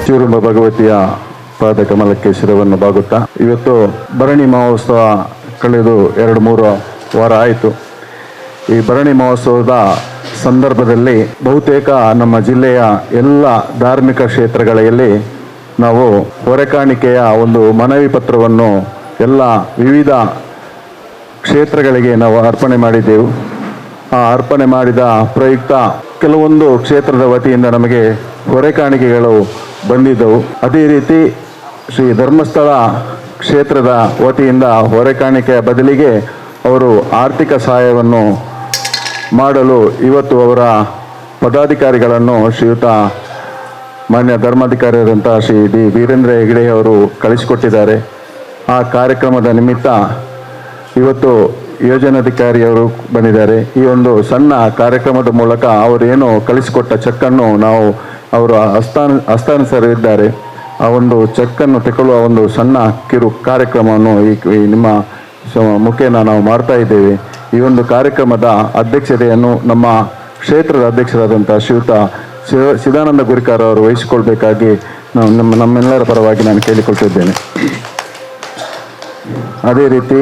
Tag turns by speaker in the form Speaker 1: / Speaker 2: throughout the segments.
Speaker 1: ಚೂರುಂಬ ಭಗವತಿಯ ಪಾದ ಕಮಲಕ್ಕೆ ಶಿರವನ್ನು ಬಾಗುತ್ತಾ, ಇವತ್ತು ಭರಣಿ ಮಹೋತ್ಸವ ಕಳೆದು 2-3 ವಾರ ಆಯಿತು. ಈ ಭರಣಿ ಮಹೋತ್ಸವದ ಸಂದರ್ಭದಲ್ಲಿ ಬಹುತೇಕ ನಮ್ಮ ಜಿಲ್ಲೆಯ ಎಲ್ಲ ಧಾರ್ಮಿಕ ಕ್ಷೇತ್ರಗಳಲ್ಲಿ ನಾವು ಹೊರೆಕಾಣಿಕೆಯ ಒಂದು ಮನವಿ ಪತ್ರವನ್ನು ಎಲ್ಲ ವಿವಿಧ ಕ್ಷೇತ್ರಗಳಿಗೆ ನಾವು ಅರ್ಪಣೆ ಮಾಡಿದ್ದೆವು. ಆ ಅರ್ಪಣೆ ಮಾಡಿದ ಪ್ರಯುಕ್ತ ಕೆಲವೊಂದು ಕ್ಷೇತ್ರದ ವತಿಯಿಂದ ನಮಗೆ ಹೊರೆಕಾಣಿಕೆಗಳು ಬಂದಿದ್ದವು. ಅದೇ ರೀತಿ ಶ್ರೀ ಧರ್ಮಸ್ಥಳ ಕ್ಷೇತ್ರದ ವತಿಯಿಂದ ಹೊರೆಕಾಣಿಕೆಯ ಬದಲಿಗೆ ಅವರು ಆರ್ಥಿಕ ಸಹಾಯವನ್ನು ಮಾಡಲು ಇವತ್ತು ಅವರ ಪದಾಧಿಕಾರಿಗಳನ್ನು ಶ್ರೀಯುತ ಮಾನ್ಯ ಧರ್ಮಾಧಿಕಾರಿಯಾದಂಥ ಶ್ರೀ ಡಿ ವೀರೇಂದ್ರ ಹೆಗಡೆ ಅವರು ಕಳಿಸಿಕೊಟ್ಟಿದ್ದಾರೆ. ಆ ಕಾರ್ಯಕ್ರಮದ ನಿಮಿತ್ತ ಇವತ್ತು ಯೋಜನಾಧಿಕಾರಿಯವರು ಬಂದಿದ್ದಾರೆ. ಈ ಒಂದು ಸಣ್ಣ ಕಾರ್ಯಕ್ರಮದ ಮೂಲಕ ಅವರೇನು ಕಳಿಸಿಕೊಟ್ಟ ಚೆಕ್ಕನ್ನು ನಾವು ಅವರು ಹಸ್ತಾನುಸರಿದ್ದಾರೆ. ಆ ಒಂದು ಚೆಕ್ಕನ್ನು ತಗೊಳ್ಳುವ ಒಂದು ಸಣ್ಣ ಕಿರು ಕಾರ್ಯಕ್ರಮವನ್ನು ಈ ನಿಮ್ಮ ಮುಖೇನ ನಾವು ಮಾಡ್ತಾ ಇದ್ದೇವೆ. ಈ ಒಂದು ಕಾರ್ಯಕ್ರಮದ ಅಧ್ಯಕ್ಷತೆಯನ್ನು ನಮ್ಮ ಕ್ಷೇತ್ರದ ಅಧ್ಯಕ್ಷರಾದಂಥ ಶ್ರೀಯುತ ಚಿದಾನಂದ ಗುರಿಕಾರ ಅವರು ವಹಿಸಿಕೊಳ್ಬೇಕಾಗಿ ನಾವು ನಮ್ಮೆಲ್ಲರ ಪರವಾಗಿ ನಾನು ಕೇಳಿಕೊಳ್ತಿದ್ದೇನೆ. ಅದೇ ರೀತಿ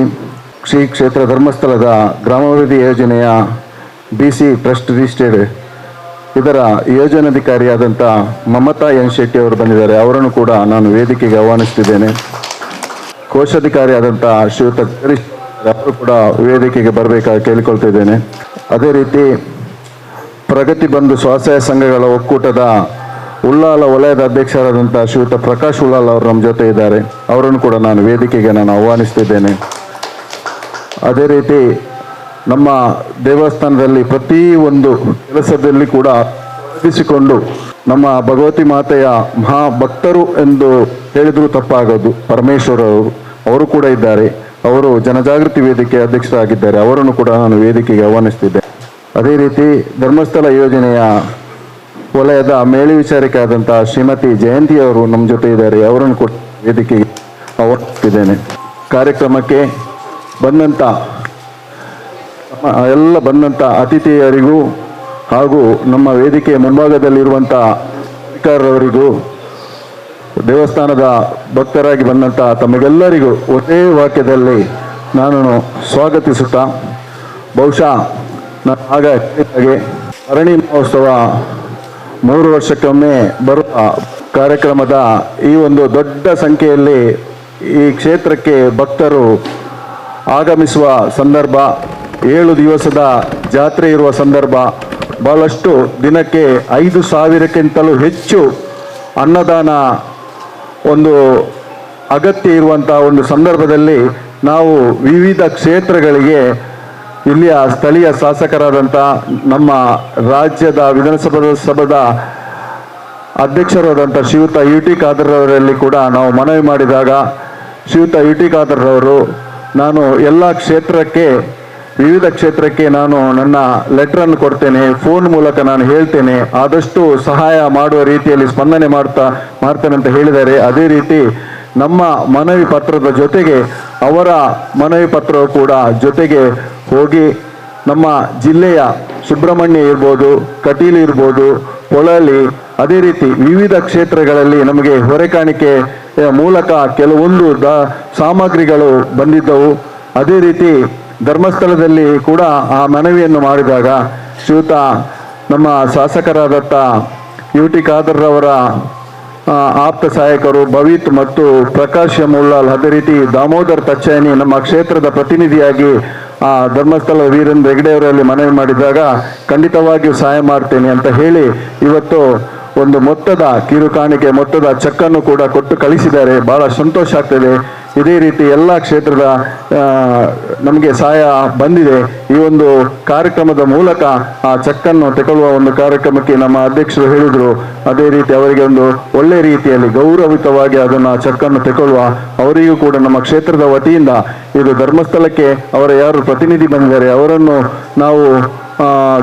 Speaker 1: ಶ್ರೀ ಕ್ಷೇತ್ರ ಧರ್ಮಸ್ಥಳದ ಗ್ರಾಮಾಭಿವೃದ್ಧಿ ಯೋಜನೆಯ BC trust registered ಇದರ ಯೋಜನಾಧಿಕಾರಿಯಾದಂಥ ಮಮತಾ ಎನ್ ಶೆಟ್ಟಿ ಅವರು ಬಂದಿದ್ದಾರೆ. ಅವರನ್ನು ಕೂಡ ನಾನು ವೇದಿಕೆಗೆ ಆಹ್ವಾನಿಸುತ್ತಿದ್ದೇನೆ. ಕೋಶಾಧಿಕಾರಿಯಾದಂಥ ಶ್ರೀಯುತ ಹರೀಶ್ ಅವರು ಕೂಡ ವೇದಿಕೆಗೆ ಬರಬೇಕಾಗಿ ಕೇಳಿಕೊಳ್ತಿದ್ದೇನೆ. ಅದೇ ರೀತಿ ಪ್ರಗತಿ ಬಂಧು ಸ್ವಸಹಾಯ ಸಂಘಗಳ ಒಕ್ಕೂಟದ ಉಳ್ಳಾಲ ವಲಯದ ಅಧ್ಯಕ್ಷರಾದಂಥ ಶ್ರೀಯುತ ಪ್ರಕಾಶ್ ಉಳ್ಳಾಲ ಅವರು ನಮ್ಮ ಜೊತೆ ಇದ್ದಾರೆ. ಅವರನ್ನು ಕೂಡ ನಾನು ವೇದಿಕೆಗೆ ಆಹ್ವಾನಿಸ್ತಿದ್ದೇನೆ. ಅದೇ ರೀತಿ ನಮ್ಮ ದೇವಸ್ಥಾನದಲ್ಲಿ ಪ್ರತಿ ಒಂದು ಕೆಲಸದಲ್ಲಿ ಕೂಡ ತೊಡಗಿಸಿಕೊಂಡು ನಮ್ಮ ಭಗವತಿ ಮಾತೆಯ ಮಹಾಭಕ್ತರು ಎಂದು ಹೇಳಿದರೂ ತಪ್ಪಾಗದು ಪರಮೇಶ್ವರ ಅವರು ಕೂಡ ಇದ್ದಾರೆ. ಅವರು ಜನಜಾಗೃತಿ ವೇದಿಕೆ ಅಧ್ಯಕ್ಷರಾಗಿದ್ದಾರೆ. ಅವರನ್ನು ಕೂಡ ನಾನು ವೇದಿಕೆಗೆ ಆಹ್ವಾನಿಸ್ತಿದ್ದೆ. ಅದೇ ರೀತಿ ಧರ್ಮಸ್ಥಳ ಯೋಜನೆಯ ವಲಯದ ಮೇಲ್ವಿಚಾರಕಿಯಾದಂಥ ಶ್ರೀಮತಿ ಜಯಂತಿ ಅವರು ನಮ್ಮ ಜೊತೆ ಇದ್ದಾರೆ. ಅವರನ್ನು ಕೂಡ ವೇದಿಕೆಗೆ ಆಹ್ವಾನಿಸ್ತಿದ್ದೇನೆ. ಕಾರ್ಯಕ್ರಮಕ್ಕೆ ಬಂದಂಥ ಎಲ್ಲ ಬಂದಂಥ ಅತಿಥಿಯರಿಗೂ ಹಾಗೂ ನಮ್ಮ ವೇದಿಕೆಯ ಮುಂಭಾಗದಲ್ಲಿರುವಂಥ ಅಧಿಕಾರರವರಿಗೂ, ದೇವಸ್ಥಾನದ ಭಕ್ತರಾಗಿ ಬಂದಂಥ ತಮಗೆಲ್ಲರಿಗೂ ಒಂದೇ ವಾಕ್ಯದಲ್ಲಿ ನಾನು ಸ್ವಾಗತಿಸುತ್ತಾ, ಬಹುಶಃ ನಾನು ಆಗ ಹೇಳಿದಾಗೆ ಭರಣಿ ಮಹೋತ್ಸವ 3 ವರ್ಷಕ್ಕೊಮ್ಮೆ ಬರುವ ಕಾರ್ಯಕ್ರಮದ ಈ ಒಂದು ದೊಡ್ಡ ಸಂಖ್ಯೆಯಲ್ಲಿ ಈ ಕ್ಷೇತ್ರಕ್ಕೆ ಭಕ್ತರು ಆಗಮಿಸುವ ಸಂದರ್ಭ, 7 ದಿವಸದ ಜಾತ್ರೆ ಇರುವ ಸಂದರ್ಭ, ಬಹಳಷ್ಟು ದಿನಕ್ಕೆ 5,000ಕ್ಕಿಂತಲೂ ಹೆಚ್ಚು ಅನ್ನದಾನ ಒಂದು ಅಗತ್ಯ ಇರುವಂಥ ಒಂದು ಸಂದರ್ಭದಲ್ಲಿ ನಾವು ವಿವಿಧ ಕ್ಷೇತ್ರಗಳಿಗೆ ಇಲ್ಲಿಯ ಸ್ಥಳೀಯ ಶಾಸಕರಾದಂಥ ನಮ್ಮ ರಾಜ್ಯದ ವಿಧಾನಸಭಾ ಸಭಾದ ಅಧ್ಯಕ್ಷರಾದಂಥ ಶ್ರೀಯುತ ಯು ಟಿ ಖಾದರ್ ಅವರಲ್ಲಿ ಕೂಡ ನಾವು ಮನವಿ ಮಾಡಿದಾಗ ಶ್ರೀಯುತ ಯು ಟಿ ಖಾದರ್ ಅವರು, ನಾನು ಎಲ್ಲ ಕ್ಷೇತ್ರಕ್ಕೆ, ವಿವಿಧ ಕ್ಷೇತ್ರಕ್ಕೆ ನಾನು ನನ್ನ ಲೆಟ್ರನ್ನು ಕೊಡ್ತೇನೆ, ಫೋನ್ ಮೂಲಕ ನಾನು ಹೇಳ್ತೇನೆ, ಆದಷ್ಟು ಸಹಾಯ ಮಾಡುವ ರೀತಿಯಲ್ಲಿ ಸ್ಪಂದನೆ ಮಾಡ್ತೇನೆ ಅಂತ ಹೇಳಿದ್ದಾರೆ. ಅದೇ ರೀತಿ ನಮ್ಮ ಮನವಿ ಪತ್ರದ ಜೊತೆಗೆ ಅವರ ಮನವಿ ಪತ್ರವು ಕೂಡ ಜೊತೆಗೆ ಹೋಗಿ ನಮ್ಮ ಜಿಲ್ಲೆಯ ಸುಬ್ರಹ್ಮಣ್ಯ ಇರ್ಬೋದು, ಕಟೀಲು ಇರ್ಬೋದು, ಪೊಳಲಿ, ಅದೇ ರೀತಿ ವಿವಿಧ ಕ್ಷೇತ್ರಗಳಲ್ಲಿ ನಮಗೆ ಹೊರೆಕಾಣಿಕೆ ಮೂಲಕ ಕೆಲವೊಂದು ಸಾಮಗ್ರಿಗಳು ಬಂದಿದ್ದವು. ಅದೇ ರೀತಿ ಧರ್ಮಸ್ಥಳದಲ್ಲಿ ಕೂಡ ಆ ಮನವಿಯನ್ನು ಮಾಡಿದಾಗ ಶ್ರೀಯುತ ನಮ್ಮ ಶಾಸಕರಾದಂಥ ಯು ಟಿ ಖಾದರ್ ಅವರ ಆಪ್ತ ಸಹಾಯಕರು ಭವಿತ್ ಮತ್ತು ಪ್ರಕಾಶ್ ಎಂ ಉಳ್ಳಾಲ್, ಅದೇ ರೀತಿ ದಾಮೋದರ್ ತಚ್ಚಾನಿ ನಮ್ಮ ಕ್ಷೇತ್ರದ ಪ್ರತಿನಿಧಿಯಾಗಿ ಆ ಧರ್ಮಸ್ಥಳ ವೀರೇಂದ್ರ ಹೆಗಡೆ ಅವರಲ್ಲಿ ಮನವಿ ಮಾಡಿದಾಗ ಖಂಡಿತವಾಗಿಯೂ ಸಹಾಯ ಮಾಡ್ತೇನೆ ಅಂತ ಹೇಳಿ ಇವತ್ತು ಒಂದು ಮೊತ್ತದ ಕಿರುಕಾಣಿಕೆ ಮೊತ್ತದ ಚೆಕ್ಕನ್ನು ಕೂಡ ಕೊಟ್ಟು ಕಳಿಸಿದ್ದಾರೆ. ಬಹಳ ಸಂತೋಷ ಆಗ್ತದೆ. ಇದೇ ರೀತಿ ಎಲ್ಲ ಕ್ಷೇತ್ರದ ನಮಗೆ ಸಹಾಯ ಬಂದಿದೆ. ಈ ಒಂದು ಕಾರ್ಯಕ್ರಮದ ಮೂಲಕ ಆ ಚೆಕ್ಕನ್ನು ತಗೊಳ್ಳುವ ಒಂದು ಕಾರ್ಯಕ್ರಮಕ್ಕೆ ನಮ್ಮ ಅಧ್ಯಕ್ಷರು ಹೇಳಿದರು. ಅದೇ ರೀತಿ ಅವರಿಗೆ ಒಂದು ಒಳ್ಳೆ ರೀತಿಯಲ್ಲಿ ಗೌರವಿತವಾಗಿ ಅದನ್ನು ಚೆಕ್ಕನ್ನು ತಗೊಳ್ಳುವ ಅವರಿಗೂ ಕೂಡ ನಮ್ಮ ಕ್ಷೇತ್ರದ ವತಿಯಿಂದ, ಇದು ಧರ್ಮಸ್ಥಳಕ್ಕೆ ಅವರ ಯಾರು ಪ್ರತಿನಿಧಿ ಬಂದಿದ್ದಾರೆ ಅವರನ್ನು ನಾವು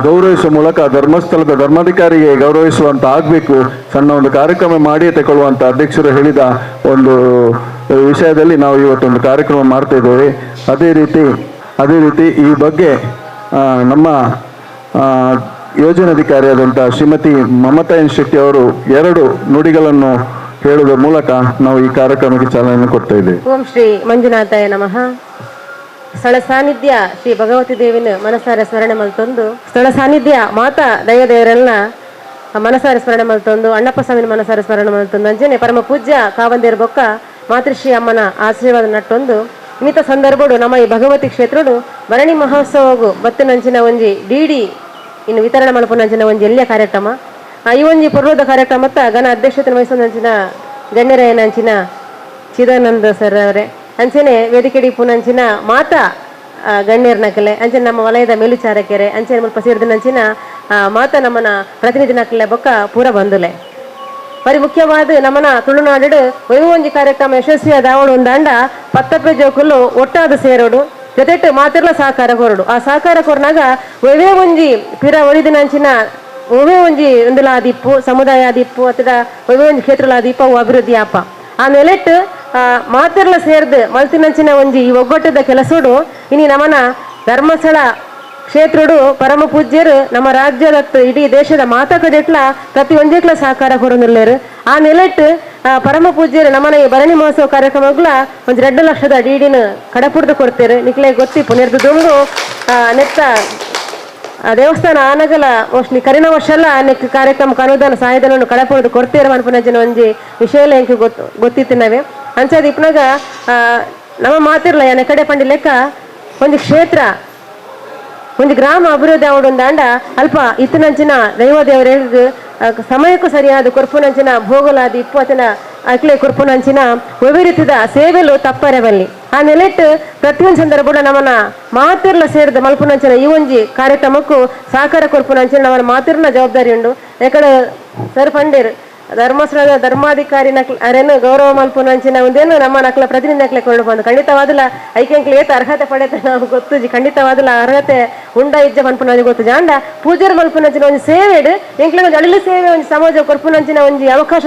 Speaker 1: ಗೌರವಿಸುವ ಮೂಲಕ ಧರ್ಮಸ್ಥಳದ ಧರ್ಮಾಧಿಕಾರಿಗೆ ಗೌರವಿಸುವಂತ ಆಗಬೇಕು, ಸಣ್ಣ ಒಂದು ಕಾರ್ಯಕ್ರಮ ಮಾಡಿಯೇ ತಗೊಳ್ಳುವಂತ ಅಧ್ಯಕ್ಷರು ಹೇಳಿದ ಒಂದು ವಿಷಯದಲ್ಲಿ ನಾವು ಇವತ್ತೊಂದು ಕಾರ್ಯಕ್ರಮ ಮಾಡ್ತಾ ಇದ್ದೇವೆ. ಅದೇ ರೀತಿ ಈ ಬಗ್ಗೆ ನಮ್ಮ ಯೋಜನಾಧಿಕಾರಿಯಾದಂಥ ಶ್ರೀಮತಿ ಮಮತಾ ಎನ್ ಶೆಟ್ಟಿ ಅವರು 2 ನುಡಿಗಳನ್ನು ಹೇಳುವುದರ ಮೂಲಕ ನಾವು ಈ ಕಾರ್ಯಕ್ರಮಕ್ಕೆ ಚಾಲನೆ ಕೊಡ್ತಾ ಇದ್ದೇವೆ.
Speaker 2: ಓಂ ಶ್ರೀ ಮಂಜುನಾಥಾಯ ನಮಃ. ಸ್ಥಳ ಸಾನ್ನಿಧ್ಯ ಶ್ರೀ ಭಗವತಿ ದೇವಿನ ಮನಸಾರ ಸ್ಮರಣೆ ಮಲ್ತೊಂದು, ಸ್ಥಳ ಸಾನ್ನಿಧ್ಯ ಮಾತಾ ದೈವದೇವರೆಲ್ಲ ಮನಸಾರ ಸ್ಮರಣೆ ಮಲ್ತೊಂದು, ಅಣ್ಣಪ್ಪ ಸ್ವಾಮಿನ ಮನಸಾರ ಸ್ಮರಣೆ ಮಲ್ತೊಂದು, ಅಂಚನೆ ಪರಮ ಪೂಜ್ಯ ಕಾವಂದೇರ್ ಬೊಕ್ಕ ಮಾತೃಶ್ರೀ ಅಮ್ಮನ ಆಶೀರ್ವಾದ ನಟ್ಟೊಂದು, ಇನಿತ ಸಂದರ್ಭಡು ನಮ್ಮ ಈ ಭಗವತಿ ಕ್ಷೇತ್ರಡು ಭರಣಿ ಮಹೋತ್ಸವಗು ಬತ್ತಿನಂಚಿನ ಒಂಜಿ ಡಿಡಿ ಇನ್ನು ವಿತರಣೆ ಮಲ್ಪುನಂಚಿನ ಒಂಜಿ ಎಲ್ಯ ಕಾರ್ಯಕ್ರಮ. ಈ ಒಂಜಿ ಪೂರ್ವದ ಕಾರ್ಯಕ್ರಮತ್ತ ಘನ ಅಧ್ಯಕ್ಷತೆ ವಹಿಸೊಂದಂಚಿನ ಗಣ್ಯರಾಯನಂಚಿನ ಚಿದಾನಂದ ಸರ್ ಅವರೇ, ಅಂಚನೆ ವೇದಿಕೆಡಿ ಪುನಂಚಿನ ಮಾತಾ ಗಣ್ಯರ್ನಕಲೆ, ಅಂಚನೆ ನಮ್ಮ ವಲಯದ ಮೇಲುಚಾರಕೆರೆ, ಅಂಚನೆ ಮುಲ್ಪ ಸೇರಿದನಂಚಿನ ಮಾತಾ ನಮ್ಮನ ಪ್ರತಿನಿಧಿ ನಕಲೆ ಬೊಕ್ಕ ಪೂರ ಬಂದುಲೆ. ಬರಿ ಮುಖ್ಯವಾದ ನಮ್ಮನ ತುಳುನಾಡು ಒಂಜಿ ಕಾರ್ಯಕ್ರಮ ಯಶಸ್ವಿಯಾದ ಅವಳು ಒಂದಾಂಡ ಪತ್ತಪ್ಪೆ ಜೋಕುಲು ಒಟ್ಟಾದ ಸೇರೋಡು, ಜೊತೆಟ್ಟು ಮಾತಿರ್ಲ ಸಹಕಾರ ಕೊರಡು. ಆ ಸಹಕಾರ ಕೊರ್ನಾಗ ಒವೇ ಒಂಜಿ ಪಿರ ಒರಿದಿನಂಚಿನ ಒವೇ ಒಂಜಿ ಒಂದುಲಾದಿಪ್ಪು, ಸಮುದಾಯ ಆದಿಪ್ಪು ಅಥವಾ ಒವೇ ಒಂಜಿ ಕ್ಷೇತ್ರಲಾದಿಪ್ಪು, ಅವು ಅಭಿವೃದ್ಧಿ ಆಪ. ಆ ನೆಲೆಟ್ ಮಾತಿರ್ಲ ಸೇರ್ದು ಮಲ್ತಿನಂಚಿನ ಒಂಜಿ ಈ ಒಗ್ಗಟ್ಟದ ಕೆಲಸೋಡು ಇನಿ ನಮನ ಧರ್ಮಸ್ಥಳ ಕ್ಷೇತ್ರಡು ಪರಮ ಪೂಜ್ಯರು ನಮ್ಮ ರಾಜ್ಯದ ಇಡೀ ದೇಶದ ಮಾತಾ ಕಡೆಟ್ಲ ಪ್ರತಿ ಒಂಜೇಕ್ಲ ಸಹಕಾರ ಕೊರೊಂದುಲ್ಲೆರ್. ಆ ನೆಲೆಟ್ ಪರಮ ಪೂಜ್ಯರು ನಮ್ಮನ ಈ ಭರಣಿ ಮಹೋತ್ಸವ ಕಾರ್ಯಕ್ರಮಗಳ ಒಂಜಿ 2 ಲಕ್ಷದ ಡಿಡಿನ ಕಡಪುಡ್ದು ಕೊಡ್ತೇರು. ನಿಕ್ಲೆ ಗೊತ್ತಿಪ್ಪು, ನೆರ್ದು ದುಂಬು ನೆತ್ತ ಆ ದೇವಸ್ಥಾನ ಆನಗಲ ಮೋಸ್ಟ್ಲಿ ಕರಿನ ವರ್ಷ ಎಲ್ಲ ನೆಕ್ ಕಾರ್ಯಕ್ರಮಕ್ಕೆ ಅನುದಾನ ಸಹಾಯಧನವನ್ನು ಕಡಪುಡ್ದು ಕೊಡ್ತೇರು ಮನ್ಪುನಂಚಿನ ಒಂಜಿ ವಿಷಯ ಎಂಕ್ ಗೊತ್ತು ಗೊತ್ತಿತ್ತಿನವೆ. ಅಂಚಾದ್ ಇಪ್ಪನಾಗ ನಮ್ಮ ಮಾತಿರ್ಲ ಯಾನ ಕಡೆ ಪಂಡಿ ಲೆಕ್ಕ, ಒಂಜಿ ಕ್ಷೇತ್ರ, ಒಂದು ಗ್ರಾಮ ಅಭಿವೃದ್ಧಿ ಆವಡೊಂದಾಂಡ ಅಲ್ಪ ಇತ್ತನಂಚಿನ ದೈವ ದೇವರಿಗೆ ಸಮಯಕ್ಕೂ ಸರಿಯಾದ ಕೊರ್ಪುನಂಚಿನ ಭೋಗಲಾದಿ ಇಪ್ಪು ಅತನ ಅಕ್ಲೆ ಕೊರ್ಪುನಂಚಿನ ಒವ್ವೆ ರೀತಿದ ಸೇವೆಲು ತಪ್ಪರೆ ಬಲ್ಲಿ. ಆ ನೆಲೆಟ್ ಪ್ರತಿಯೊಂದು ಸಂದರ್ಭ ನಮ್ಮನ ಮಾತಿರ್ಲ ಸೇರಿದ ಮಲ್ಪುನಂಚಿನ ಈ ಒಂಜಿ ಕಾರ್ಯಕ್ರಮಕ್ಕೂ ಸಹಕಾರ ಕೊರ್ಪುನಂಚಿನ ನಮ್ಮನ ಮಾತಿರ್ನ ಜವಾಬ್ದಾರಿ ಉಂಡು. ಯಾಕಂದ್ರೆ ಸರ್ ಪಂಡೇರ್, ಧರ್ಮಸ್ಥಳದ ಧರ್ಮಾಧಿಕಾರಿ ನಕ್ಲ ಅರೇನು ಗೌರವ ಮಲ್ಪುನಂಚಿನ ಒಂದೇನು ನಮ್ಮ ನಕ್ಲ ಪ್ರತಿನಿಧಿ ನಕ್ಲೆ ಕೊಂಡು ಬಂದು ಖಂಡಿತವಾದಲ ಐಕೆಂಕ್ಲೆ ಏತ್ ಅರ್ಹತೆ ಪಡೆತ ನಾವು ಗೊತ್ತುಜಿ. ಖಂಡಿತವಾದಲ ಅರ್ಹತೆ ಉಂಡ ಇಜ್ಜ ಮನ್ಪುನಂಚಿ ಗೊತ್ತುಜಿ. ಅಂಡ ಪೂಜಾರಿ ಮಲ್ಪುನಂಚಿನ ಒಂಜಿ ಸೇವೆಡ್ ಎಂಕ್ಲೆ ಒಂಜಿ ಅಳಿಲು ಸೇವೆ ಒಂಜಿ ಸಮಾಜ ಕೊರ್ಪುನಂಚಿನ ಒಂಜಿ ಅವಕಾಶ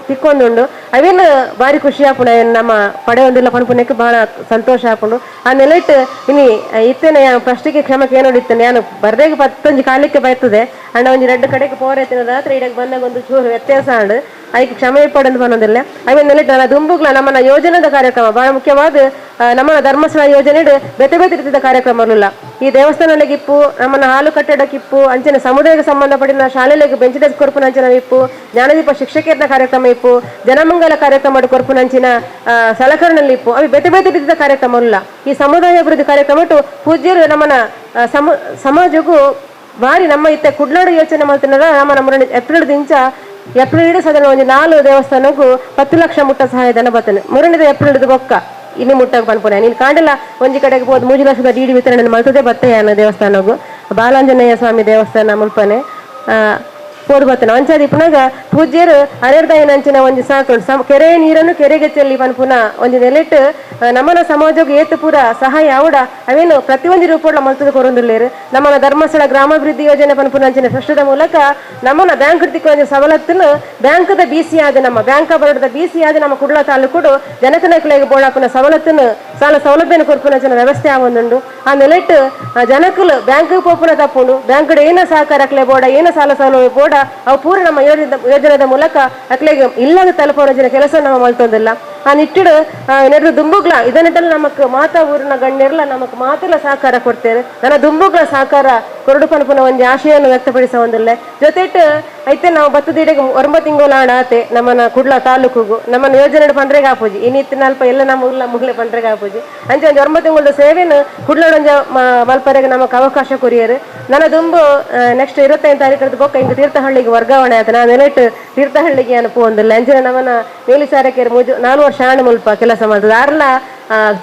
Speaker 2: ತಿಕ್ಕೊಂದುಂಡು. ಅವೇನು ಬಾರಿ ಖುಷಿ ಆಪುಂಡು. ಅವೇನ್ ನಮ್ಮ ಪಡೆಯೊಂದಿಲ್ಲ ಪನ್ಪುನಕ್ಕೆ ಬಹಳ ಸಂತೋಷ ಆಪುಂಡು. ಆ ನೆಲೆಟ್ ಇನಿ ಇತ್ತೇನೆ ಫಸ್ಟಿಗೆ ಕ್ಷಮಕ್ಕೆ ಏನು ಇತ್ತೇನೆ, ನಾನು ಬರ್ದೇಗ ಪತ್ತೊಂಜಿ ಕಾಲಕ್ಕೆ ಬರ್ತದೆ. ಅಂಡ ಒಂಜಿ ರಡ್ಡು ಕಡೆಗೆ ಪೋರೆ ರಾತ್ರಿ ಇಡಕ್ಕೆ ಬಂದಾಗ ಒಂದು ಚೂರು ವ್ಯತ್ಯಾಸ ಆಂಡ್, ಐಕ್ ಕ್ಷಮೆ ಪಡೆದು ಬನ್ನೋದಿಲ್ಲ. ಅವೇನ್ ನೆಲೆಟ್ ನನ್ನ ದುಂಬುಗ್ಲ ನಮ್ಮನ ಯೋಜನೆದ ಕಾರ್ಯಕ್ರಮ ಬಹಳ ಮುಖ್ಯವಾದ ನಮ್ಮ ಧರ್ಮಸ್ಥಳ ಯೋಜನೆ ಬೇತೆ ಬೇತೆ ರೀತಿಯ ಕಾರ್ಯಕ್ರಮ ಇಲ್ಲ. ಈ ದೇವಸ್ಥಾನಗಳಿಗೆ ಇಪ್ಪು, ನಮ್ಮನ್ನ ಹಾಲು ಕಟ್ಟಡಕ್ಕಿಪ್ಪು, ಅಂಚನೆ ಸಮುದಾಯಕ್ಕೆ ಸಂಬಂಧಪಟ್ಟಿನ ಶಾಲೆಗಳಿಗೆ ಬೆಂಚ್ ಡೆಸ್ಕ್ ಕೊರ್ಪುನಂಚಿನ ಇಪ್ಪು, ಜ್ಞಾನದೀಪ ಶಿಕ್ಷಕಿಯರ್ನ ಕಾರ್ಯಕ್ರಮ ಇಪ್ಪು, ಜನಮಂಗಲ ಕಾರ್ಯಕ್ರಮ ಕೊರ್ಪುನಂಚಿನ ಸಲಕರಣೆಯಲ್ಲಿ ಇಪ್ಪು, ಅవి ಬೇತೆ ಬೇತೆ ರೀತಿಯ ಕಾರ್ಯಕ್ರಮ ಇಲ್ಲ. ಈ ಸಮುದಾಯ ಅಭಿವೃದ್ಧಿ ಕಾರ್ಯಕ್ರಮ ಪೂಜ್ಯರು ನಮ್ಮನ ಸಮಾಜಕ್ಕೂ ಬಾರಿ ನಮ್ಮ ಇತ್ತೆ ಕುಡ್ಲಾಡು ಯೋಚನೆ ಮಾಡ್ತಿನಾರ. ನಮ್ಮ ನಮ್ಮ ಏಪ್ರಿಲ್ ದಿಂಚ ಏಪ್ರಿಲ್ ಸಾಧಾರಣ ಒಂಜಿ ನಾಲ್ ದೇವಸ್ಥಾನಕ್ಕೂ 10 ಲಕ್ಷ ಮುಟ್ಟ ಸಹಾಯಧನ ಬರ್ತದೆ. ಮೂರನೇದ ಏಪ್ರಿಲ್ ಬೊಕ್ಕ ಇನ್ನು ಮುಟ್ಟಾಗ ಪನ್ಪುನೆ ನೀನು ಕಾಂಡಲ ಒಂಜಿ ಕಡೆಗೆ ಹೋದ್ 3 ಲಕ್ಷದ ಡಿಡಿ ವಿತರಣೆ ಮಾಡ್ತದೆ ಬತ್ತೆ ದೇವಸ್ಥಾನಗು, ಬಾಲಾಂಜನೇಯ ಸ್ವಾಮಿ ದೇವಸ್ಥಾನ ಮುಲ್ಪನೆ ಪೋದು ಬತ್ತನ. ಅಂಚಾದ ಇಪ್ಪನಾಗ ಪೂಜ್ಯರು ಅರೆರ್ದಾಯನಂಚಿನ ಒಂಜಿ ಸಾಕು ಕೆರೆ ನೀರನ್ನು ಕೆರೆಗೆ ಚೆಲ್ಲಿ ಪನ್ಪುನ ಒಂಜಿ ನೆಲೆಟ್ ನಮ್ಮನ ಸಮಾಜಕ್ಕೆ ಏತು ಪೂರ ಸಹಾಯ ಆವಡ ಅವೇನು ಪ್ರತಿಯೊಂದು ರೂಪಗಳ ಮಲ್ತದ ಕೊರೊಂದುಲ್ಲೇರು. ನಮ್ಮನ ಧರ್ಮಸ್ಥಳ ಗ್ರಾಮಾಭಿವೃದ್ಧಿ ಯೋಜನೆ ಪನ್ಪುನಂಚಿನ ಟ್ರಸ್ಟದ ಮೂಲಕ ನಮ್ಮನ ಬ್ಯಾಂಕ್ ಒಂಜಿ ಸವಲತ್ತನ್ನು ಬ್ಯಾಂಕ್ದ ಬಿಸಿ ಆದ ನಮ್ಮ ಬ್ಯಾಂಕ್ ಬರೋಡದ ಬಿಸಿ ಆದ ನಮ್ಮ ಕುಡ್ಲ ತಾಲೂಕುಡು ಜನಕನಕುಲೆಗೆ ಬೋಳಾಪುನ ಸವಲತ್ತನ್ನು ಸಾಲ ಸೌಲಭ್ಯನ ಕೊರ್ಪುನಂಚಿನ ವ್ಯವಸ್ಥೆ ಆವೊಂದುಂಡು. ಆ ನೆಲೆಟ್ ಜನಕುಲು ಬ್ಯಾಂಕ್ ಪೋಪುನ ತಪ್ಪುಂಡು. ಬ್ಯಾಂಕ್ ಏನ ಸಹಕಾರ ಅಕ್ಲೆ ಬೋಡ, ಏನ ಸಾಲ ಸೌಲಭ್ಯ ಬೋಡ, ಅವು ಪೂರ ನಮ್ಮ ಯೋಜನೆದ ಮೂಲಕ ಅಕ್ಲೆಗೆ ಇಲ್ಲದ ತಲುಪೋರಂಚಿನ ಕೆಲಸ ನಮ್ಮ ಮಲ್ತೊಂದಿಲ್ಲ. ಆ ನಿಟ್ಟಿಡು ನೆಡ್ದು ದುಂಬುಗ್ಲ ಇದನ್ನೆಲ್ಲ ನಮಕ್ ಮಾತಾ ಊರಿನ ಗಣ್ಯರ್ಲ ನಮಕ್ ಮಾತೆಲ್ಲ ಸಹಕಾರ ಕೊಡ್ತೇವೆ. ನನ್ನ ದುಂಬುಗ್ಲ ಸಹಕಾರ ಕೊರಡು ಪನ್ಪುನ ಒಂಜಿ ಆಶಯವನ್ನು ವ್ಯಕ್ತಪಡಿಸ ಒಂದಿಲ್ಲ. ಜೊತೆಟ್ ಐತೆ ನಾವು ಬತ್ತದೀಡೆಗೆ 9 ತಿಂಗಳ ಆತೆ ನಮ್ಮನ ಕುಡ್ಲ ತಾಲೂಕುಗು ನಮ್ಮನ್ನ ಯೋಜನೆ ಪಂಡ್ರೆಗೆ ಆಪುಜಿ. ಇನ್ನಿತ್ತಿನಲ್ಪ ಎಲ್ಲ ನಮ್ಮ ಉಲ್ಲ ಮುಗ್ಲೆ ಪಂಡ್ರೆಗೆ ಆಪುಜಿ. ಅಂಚೆ ಒಂಜಿ 9 ತಿಂಗಳ ಸೇವೆನು ಕುಡ್ಲಡೊಂಜ ಮಲ್ಪರೆಗೆ ನಮಕ್ ಅವಕಾಶ ಕೊರಿಯರು. ನನ್ನ ದುಂಬು ನೆಕ್ಸ್ಟ್ 25 ತಾರೀಕು ಬೊಕ್ಕ ಹಿಂಗೆ ತೀರ್ಥಹಳ್ಳಿಗೆ ವರ್ಗಾವಣೆ ಆಯ್ತು. ನಾನು ನೆಲೆಟ್ ತೀರ್ಥಹಳ್ಳಿಗೆ ಅನುಪು ಒಂದಿಲ್ಲ. ಅಂಚಿನ ನಮ್ಮನ ಮೇಲಿಸಾರಕ್ಕೆ ಮೂಜು 4 ವರ್ಷ ಆಣ್ ಮುಲ್ಪ ಕೆಲಸ ಮಾಡ್ತದೆ. ಆರ್ಲ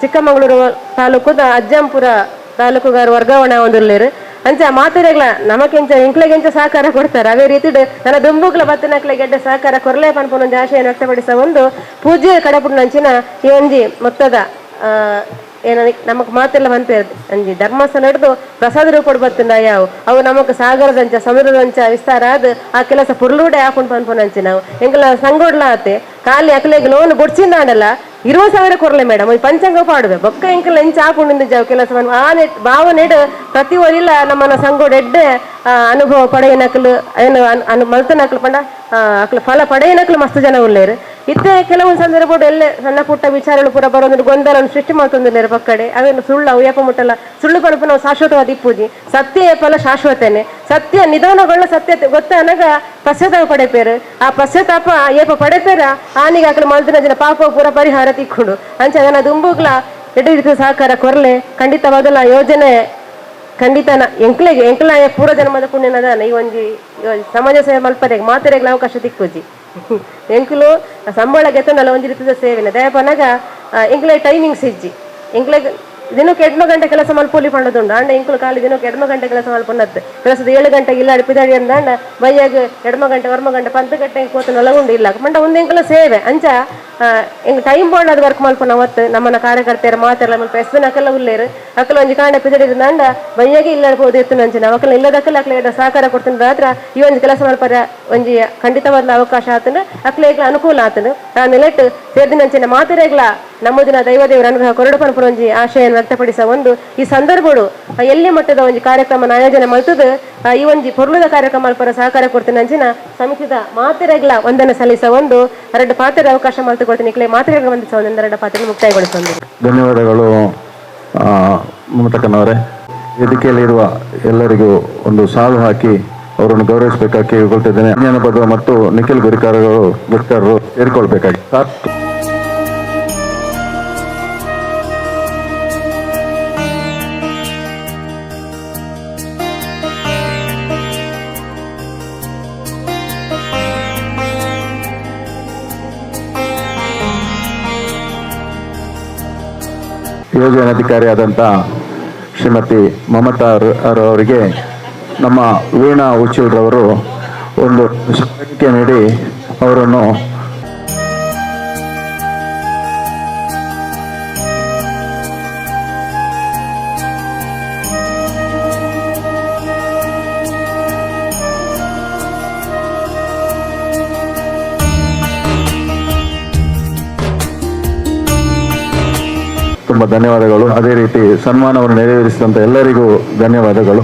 Speaker 2: ಚಿಕ್ಕಮಗಳೂರು ತಾಲೂಕುದ ಅಜ್ಜಂಪುರ ತಾಲೂಕುಗಾರ ವರ್ಗಾವಣೆ ಒಂದಿಲ್ಲೇರು. ಅಂಚ ಮಾತೆರೆಗ್ಲ ನಮಕೆಂಚ ಎಂಕ್ಲೆಗೆಂಚ ಸಹಕಾರ ಕೊಡ್ತಾರೆ, ಅದೇ ರೀತಿ ನನ್ನ ದುಂಬುಗ್ಲ ಬತ್ತನಕ್ಲೆ ಗೆಡ್ಡೆ ಸಹಕಾರ ಕೊರಲೆ ಪನ್ಪುನ ಒಂಜಿ ಆಶಯವನ್ನು ವ್ಯಕ್ತಪಡಿಸ ಒಂದು ಪೂಜೆ ಕಡಪುಡ್ನಂಚಿನ ಈ ಒಂಜಿ ಮೊತ್ತದ ಏನ ನಮಕ್ ಮಾತೆಲ್ಲ ಬಂತೆ ಅಂಜಿ ಧರ್ಮಸ್ಥಳ ಹಿಡ್ದು ಪ್ರಸಾದ ರೂಪಡ್ ಬತ್ತುಂಡ ಯಾವು ಅವು ನಮಕ್ ಸಾಗರದಂಚ ಸಮುದ್ರದಂಚ ವಿಸ್ತಾರ ಆದ್ ಆ ಕೆಲಸ ಪುರ್ಲೂಡೆ ಹಾಕೊಂಡು ಪನ್ಪುನಂಚಿ ನಾವು ಎಂಕಲ ಸಂಗೋಡ್ಲ ಆತೆ ಖಾಲಿ ಅಕ್ಲೆಗ್ ಲೋನ್ ಬೊಡ್ಚಿಂದಾಂಡಲ 20,000 ಕೊರ್ಲೆ ಮೇಡಮ್, ಪಂಚಾಂಗ ಪಾಡುವೆ ಬೊಕ್ಕ ಎಂಕಲ್ ಎಂಚ ಹಾಕೊಂಡು ಜಾವ್ ಕೆಲಸ ಆ ನೆಟ್ ಭಾವನೆಡ್ ಪ್ರತಿ ಒರಿಲ ನಮ್ಮನ ಸಂಗೋಡ್ ಎಡ್ಡೆ ಅನುಭವ ಪಡೆಯನಕ್ಲು ಏನು ಮಲ್ತನಕ್ಲು ಪಂಡ ಅಕ್ಲು ಫಲ ಪಡೆಯನಕ್ಲು ಮಸ್ತ್ ಜನ ಉಲ್ಲೇರು. ಇತ್ತೆ ಕೆಲವೊಂದು ಸಂದರ್ಭ ಎಲ್ಲ ಸಣ್ಣ ಪುಟ್ಟ ವಿಚಾರಗಳು ಪೂರ ಬರೋದು ಗೊಂದಲವನ್ನು ಸೃಷ್ಟಿ ಮಾಡ್ತೊಂದಿಲ್ಲ ಪಕ್ಕಡೆ ಅವೇನು ಸುಳ್ಳು ಅವು ಏಪ ಮುಟ್ಟಲ್ಲ ಸುಳ್ಳು ಪನಪು ನಾವು ಶಾಶ್ವತವಾದ ಇಪ್ಪುಜಿ ಸತ್ಯ ಏಪಲ ಶಾಶ್ವತನೆ ಸತ್ಯ ನಿಧಾನಗೊಳ್ಳ ಸತ್ಯ ಗೊತ್ತ ಅನಗ ಪಶ್ಚಾತ್ತಾಪ ಪಡೆಪೇರು ಆ ಪಶ್ಚಾತ್ತಾಪ ಏಪ ಪಡೆಪೇರ ಆನಿಗೆ ಆಕಲ ಮಲ್ದಿನ ಜನ ಪಾಪ ಪೂರ ಪರಿಹಾರ ತಿಕ್ಕೊಂಡು ಅಂಚ ಅದನ್ನ ದುಂಬುಗ್ಲ ಎಡೆ ರೀತಿಯ ಸಹಕಾರ ಕೊರಲೆ ಖಂಡಿತವಾದಲ ಯೋಜನೆ ಖಂಡಿತ ಎಂಕ್ಲೆಗೆ ಎಂಕ್ಲ ಪೂರ್ವ ಜನ್ಮದ ಪುಣ್ಯನದಾನ ಈ ಒಂಜಿ ಸಮಾಜ ಸೇವೆ ಮಲ್ಪರೆಗ್ ಮಾತೆರೆಗ್ಲ ಅವಕಾಶ ತಿಕ್ಕುಜಿ ಎಂಕ್ಲು ಸಂಬಳ ಗೆತ್ತನಲ್ಲ ಒಂಜಿ ರೀತಿಯ ಸೇವೆನೆ ದಯಪನಗ ಎಂಕ್ಲೆ ಟೈಮಿಂಗ್ಸ್ ಇಜ್ಜಿ ಎಂಕ್ಲೆಗ್ ದಿನಕ್ಕೆ 8 ಗಂಟೆ ಕೆಲಸ ಮಲ್ಪೊಲಿ ಪಂಡದುಂಡು ಅಂಡ ಎಂಕುಲು ಖಾಲಿ ದಿನಕ್ಕೆ 2 ಗಂಟೆ ಕೆಲಸ ಮಲ್ಪೊನ್ನತ್ತು ಕೆಲಸದ 7 ಗಂಟೆಗೆ ಇಲ್ಲ ಪಿದಾಡಿ ಅಂದ ಬೈಯಾಗ 2 ಗಂಟೆ 1 ಗಂಟೆ ಪಂತ ಗಂಟೆ ಕೋತನ ಉಂಡು ಇಲ್ಲ ಮಂಡ ಒಂದು ಎಂಕಲ ಸೇವೆ ಅಂಚ ಎಂಕ್ ಟೈಮ್ ಬೋರ್ಡ್ ಅದು ವರ್ಕ್ ಮಲ್ಪುನ ಅವತ್ತು ನಮ್ಮನ ಕಾರ್ಯಕರ್ತೆಯರು ಮಾತೆಲ್ಲ ಮಲ್ಪ ಎಸ್ಬಿನ ಅಕಲ ಉಲ್ಲೇರು ಅಕಲ ಒಂಜಿ ಕಾಂಡ ಪಿದಡಿ ಅಂಡ ಬೈಯಾಗೆ ಇಲ್ಲ ಪೋದು ಎತ್ತು ಅಂಚಿನ ಅವಕಲ ಇಲ್ಲದಕ್ಕಲ್ಲ ಅಕ್ಲೆ ಸಹಕಾರ ಕೊಡ್ತೀನಿ ರಾತ್ರ ಈ ಒಂಜಿ ಕೆಲಸ ಮಲ್ಪರ ಒಂಜಿ ಖಂಡಿತವಾದ ಅವಕಾಶ ಆತನ ಅಕ್ಲೇಗ್ಲ ಅನುಕೂಲ ಆತನು ಆ ನೆಲೆಟ್ ಸೇರ್ದಿನಂಚಿನ ಮಾತೆರೆಗ್ಲ ನಮ್ಮದಿನ ದೈವದೇವರ ಅನುಗ್ರಹ ಕೊರಡು ಪನ್ಪುನ ಒಂಜಿ ಆಶಯನ್ನು ವ್ಯಕ್ತಪಡಿಸ ಒಂದು ಈ ಸಂದರ್ಭಡು ಎಲ್ಲಿ ಮಟ್ಟದ ಒಂಜಿ ಕಾರ್ಯಕ್ರಮ ಆಯೋಜನೆ ಮಲ್ತದ ಈ ಒಂಜಿ ಪೊರ್ಲುದ ಕಾರ್ಯಕ್ರಮ ಅಲ್ಪರ ಸಹಕಾರ ಕೊಡ್ತೀನಿ ಅಂಚಿನ ಸಮಿತಿದ ಮಾತೆರೆಗ್ಲ ಒಂದನ್ನು ಸಲ್ಲಿಸ ಒಂದು ಎರಡು ಪಾತ್ರೆ ಅವಕಾಶ ಮಲ್ತು ಕೊಡ್ತೀನಿ ಇಕ್ಲೆ ಮಾತೆರೆಗ್ಲ ಒಂದು ಒಂದೆರಡು ಪಾತ್ರೆ ಮುಕ್ತಾಯಗೊಳಿಸೊಂದು.
Speaker 1: ಧನ್ಯವಾದಗಳು ಮಮತಕ್ಕನವರೇ. ವೇದಿಕೆಯಲ್ಲಿರುವ ಎಲ್ಲರಿಗೂ ಒಂದು ಸಾಲು ಹಾಕಿ ಅವರನ್ನು ಗೌರವಿಸಬೇಕಾಗಿ ಕೇಳಿಕೊಳ್ತಿದ್ದೇನೆ. ಜ್ಞಾನಪದ ಮತ್ತು ನಿಖಿಲ್ ಗುರಿಕಾರರು ಸೇರಿಕೊಳ್ಬೇಕಾಗಿ. ಯೋಜನಾಧಿಕಾರಿಯಾದಂಥ ಶ್ರೀಮತಿ ಮಮತಾ ಅವರಿಗೆ ನಮ್ಮ ವೀಣಾ ಉಚ್ಚಿಲ್ರವರು ಒಂದು ಸಂಖ್ಯೆ ನೀಡಿ ಅವರನ್ನು ತುಂಬ ಧನ್ಯವಾದಗಳು. ಅದೇ ರೀತಿ ಸನ್ಮಾನವನ್ನು ನೆರವೇರಿಸಿದಂಥ ಎಲ್ಲರಿಗೂ ಧನ್ಯವಾದಗಳು.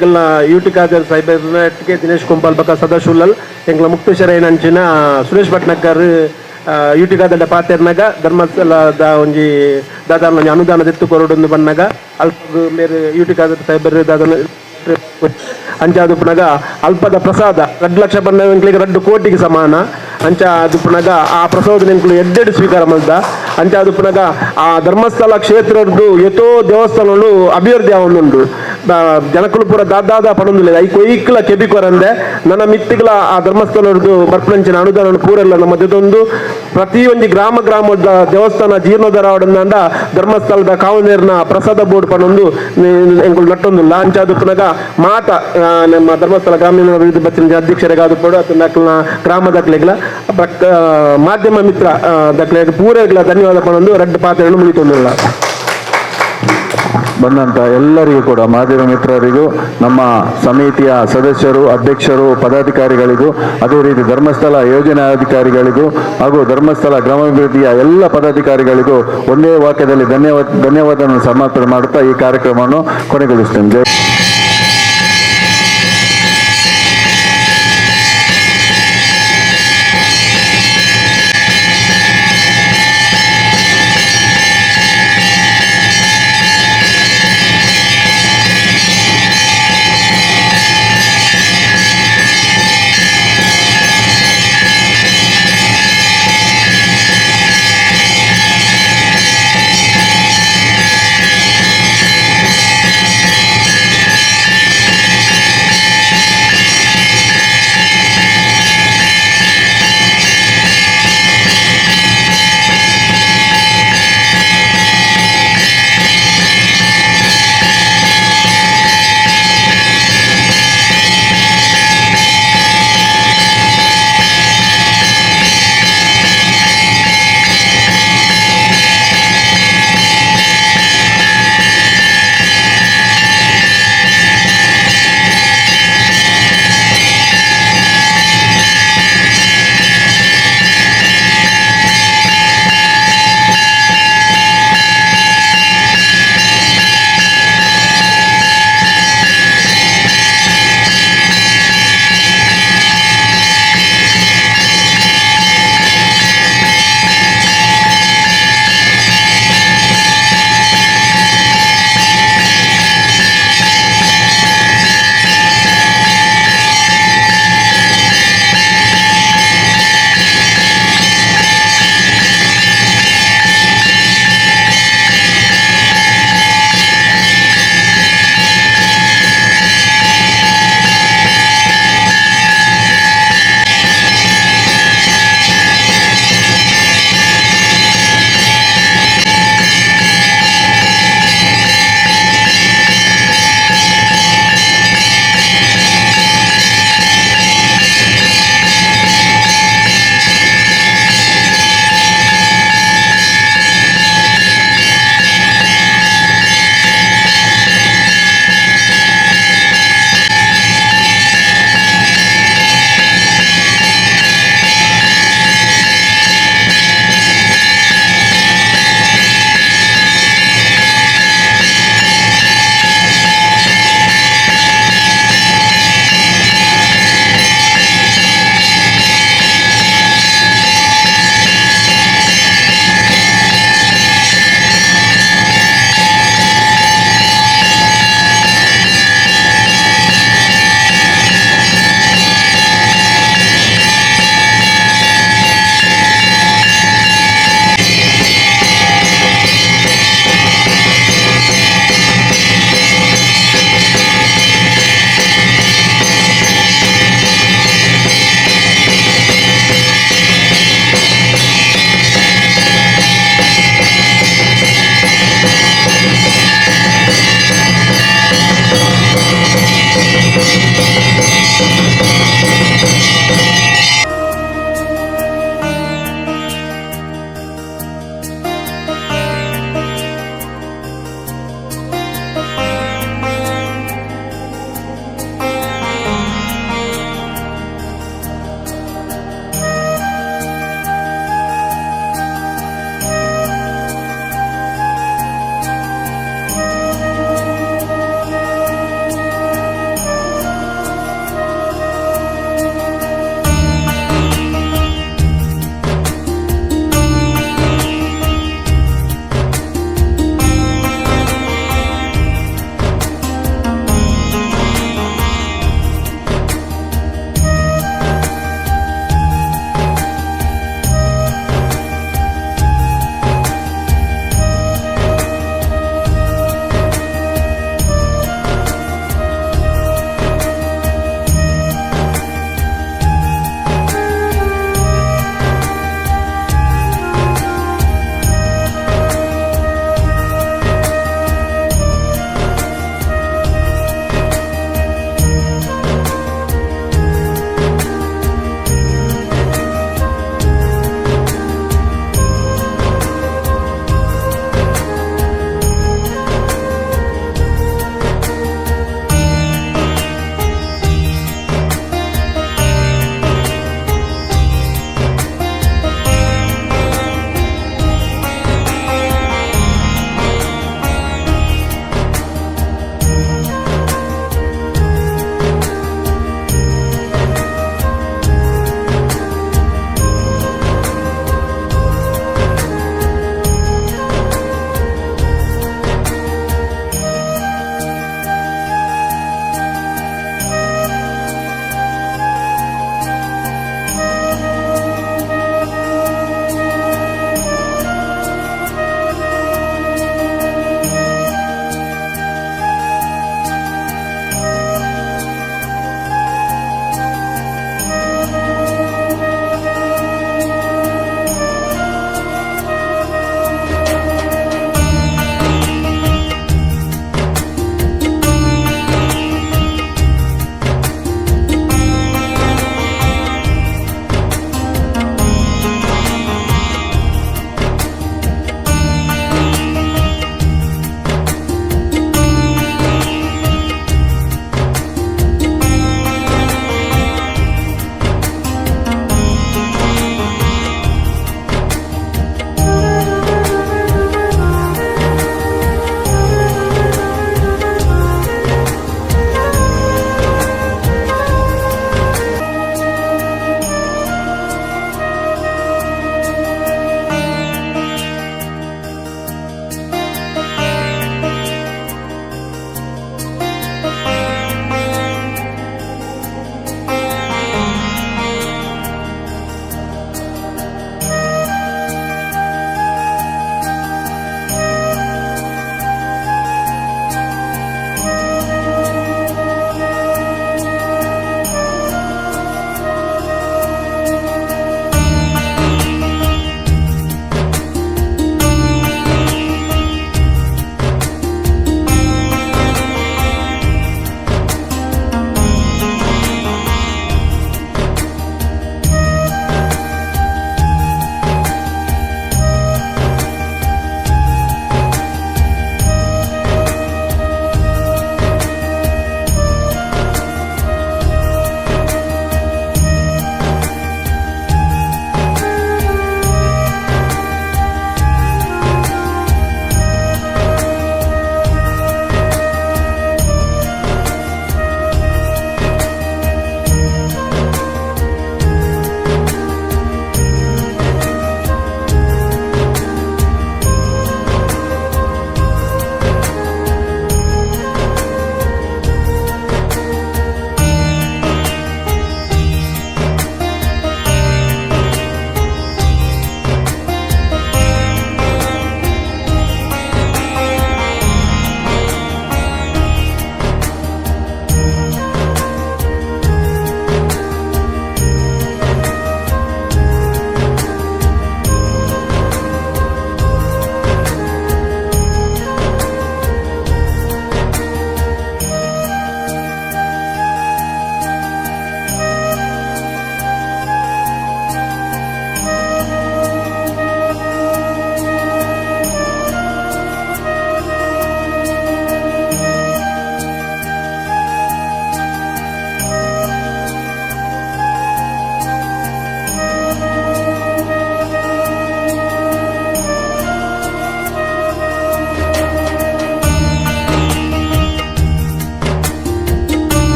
Speaker 3: ಎಂಕಲ್ನ ಯೂಟಿ ಖಾದರ್ ಸಾಹೇಬ್ ದಿನೇಶ್ ಕುಂಪಾಲ್ ಬಕ ಸದಾಶುಲ್ಲಲ್ ಎಂಕ್ಲ ಮುಕ್ತೇಶ್ವರ ಏನಂಚಿನ ಸುರೇಶ್ ಭಟ್ನಕರ್ ಯೂಟಿ ಖಾದರ್ ಪಾತೆರ್ನಾಗ ಧರ್ಮಸ್ಥಳದ ಒಂಜಿ ದಾದಾನ ಒಂಜಿ ಅನುದಾನ ದೆತ್ತು ಕೊರಡೊಂದು ಬನ್ನಾಗ ಅಲ್ಪ ಮೇರೆ ಯೂಟಿ ಖಾದರ್ ಸಾಹೇಬರ್ ದಾದಾನ ಅಂಚ ಪುನಗ ಅಲ್ಪದ ಪ್ರಸಾದ 2 ಲಕ್ಷ ಬನ್ನ ಎಂಕ್ಲಿಗೆ 2 ಕೋಟಿಗೆ ಸಮಾನ ಅಂಚ ಅದು ಪುನಗ ಆ ಪ್ರಸಾದ ಎಂಕ್ಲು ಎಡ್ಡೆಡ್ ಸ್ವೀಕಾರ ಮಲ್ದ ಅಂಚ ಅದು ಪುನಗ ಆ ಧರ್ಮಸ್ಥಳ ಕ್ಷೇತ್ರದ್ದು ಎತೋ ದೇವಸ್ಥಾನಗಳು ಅಭಿವೃದ್ಧಿ ಆವೊಂದುಂಡು. ಜನಕುಲು ಪೂರ ದಾದಾದ ಪಡೊಂದುಲ್ಲೆರ್. ಐಕ್ ಒಯ್ಕ್ಲ ಕೆಬಿ ಕೊರಂದೆ ನನ್ನ ಮಿತ್ತಿಗ್ಲ ಆ ಧರ್ಮಸ್ಥಳದ್ದು ಬರ್ಪುನಂಚಿನ ಅನುದಾನ ಪೂರೆಲ್ಲ ನಮ್ಮ ದೆತೊಂದು ಪ್ರತಿ ಒಂಜಿ ಗ್ರಾಮ ಗ್ರಾಮದ ದೇವಸ್ಥಾನ ಜೀರ್ಣೋದ್ಧಾರ ಆವೊಡಂದಾಂಡ ಧರ್ಮಸ್ಥಳದ ಕಾವನೇರ್ನ ಪ್ರಸಾದ ಬೋರ್ಡ್ ಪನೊಂದು ಎಂಕುಲು ನಟ್ಟೊಂದುಲ್ಲ. ಅಂಚಾದುಪ್ಪುನಗ ಮಾತ ನಮ್ಮ ಧರ್ಮಸ್ಥಳ ಗ್ರಾಮೀಣ ಅಭಿವೃದ್ಧಿ ಬತ್ತಿನ ಅಧ್ಯಕ್ಷರಿಗಾದುಪ್ಪೊಡು ಅತ್ತಂಡ ಅಕ್ಲ್ನ ಗ್ರಾಮದಕ್ಲೆಗ್ಲ ಮಾಧ್ಯಮ ಮಿತ್ರ ದಕ್ಲೆಗ್ ಪೂರೆಗ್ಲ ಧನ್ಯವಾದ ಪನೊಂದು ರಡ್ಡ್ ಪಾತೆರೊನು ಮುಗಿತೊಂದುಲ್ಲ.
Speaker 1: ಬಂದಂತ ಎಲ್ಲರಿಗೂ ಕೂಡ, ಮಾಧ್ಯಮ ಮಿತ್ರರಿಗೂ, ನಮ್ಮ ಸಮಿತಿಯ ಸದಸ್ಯರು, ಅಧ್ಯಕ್ಷರು, ಪದಾಧಿಕಾರಿಗಳಿಗೂ, ಅದೇ ರೀತಿ ಧರ್ಮಸ್ಥಳ ಯೋಜನಾ ಅಧಿಕಾರಿಗಳಿಗೂ ಹಾಗೂ ಧರ್ಮಸ್ಥಳ ಗ್ರಾಮಾಭಿವೃದ್ಧಿಯ ಎಲ್ಲ ಪದಾಧಿಕಾರಿಗಳಿಗೂ ಒಂದೇ ವಾಕ್ಯದಲ್ಲಿ ಧನ್ಯವಾದವನ್ನು ಸಮರ್ಪಣೆ ಮಾಡುತ್ತಾ ಈ ಕಾರ್ಯಕ್ರಮವನ್ನು ಕೊನೆಗೊಳಿಸ್ತೇನೆ. ಜೈ.